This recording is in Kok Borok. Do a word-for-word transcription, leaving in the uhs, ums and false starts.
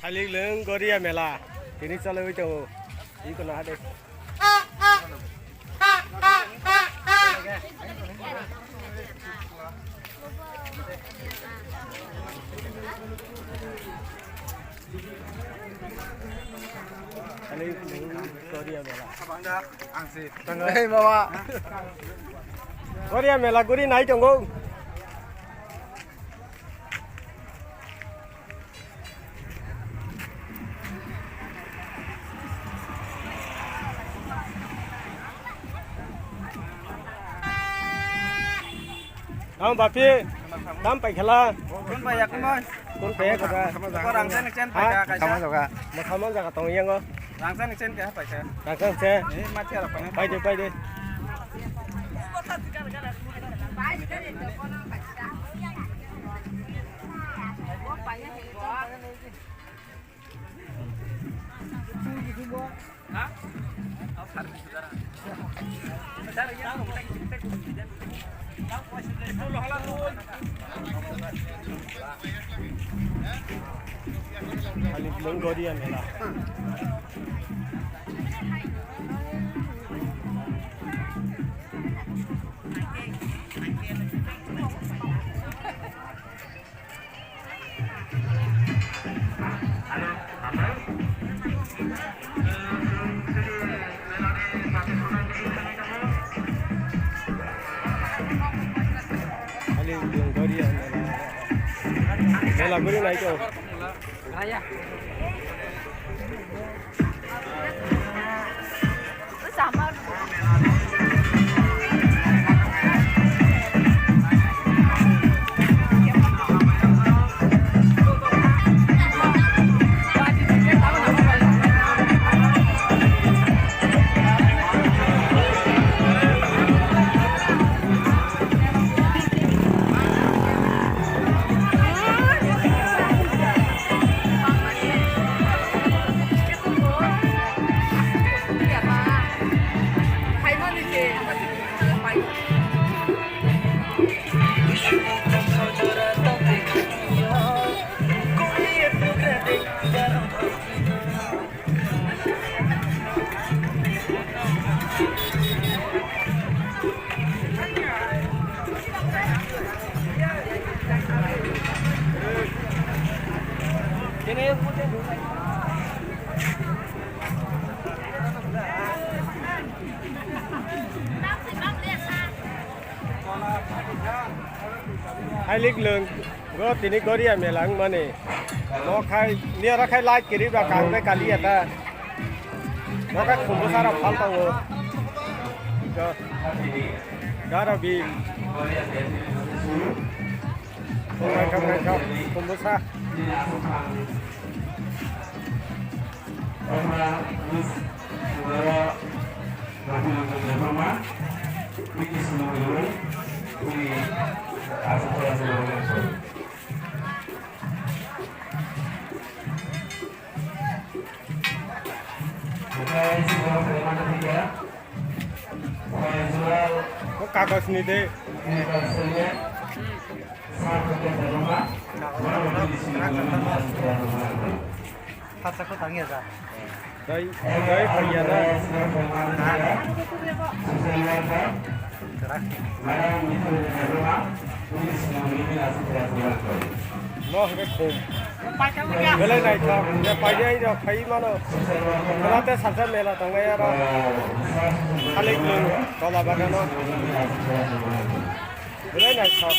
Alik leng Goria mela. Tini chalaiwi tongo. Iko na hade. Alik leng Goria mela. Hei, mama. Goria mela guri nai tongo. Tamo bapi, tam paikhala. Kun pai ya, kun pai. Kun pai ya, kaka. Ko rangsen chen pai ka, kaisa. Sama jaga. Motha man jaga tong yango. Rangsen chen ka pai ka. Rangsen chen. Eh, mati arok pai. Pai de, pai de. Alik leng Goria mela. Ani Longoria mela. Mela guri nai to. Hailik lwng go tini Goria mela wngmani. Mo khai niyara khai light kwrwi ba kang bai kaliya ta. Mo khai khumbu sara phal tongo. Go. Garo bi. Khumbu sa. Ko kagoj ni de. Phatsa ko tang ya ja. Dai, dai, phai ya na. Mo hwnkhe khum. Belai naithok. Je painai rok phai mano. Khwlate salsa mela tongnai aro. Khalik nwng tola bagano. Belai naithok.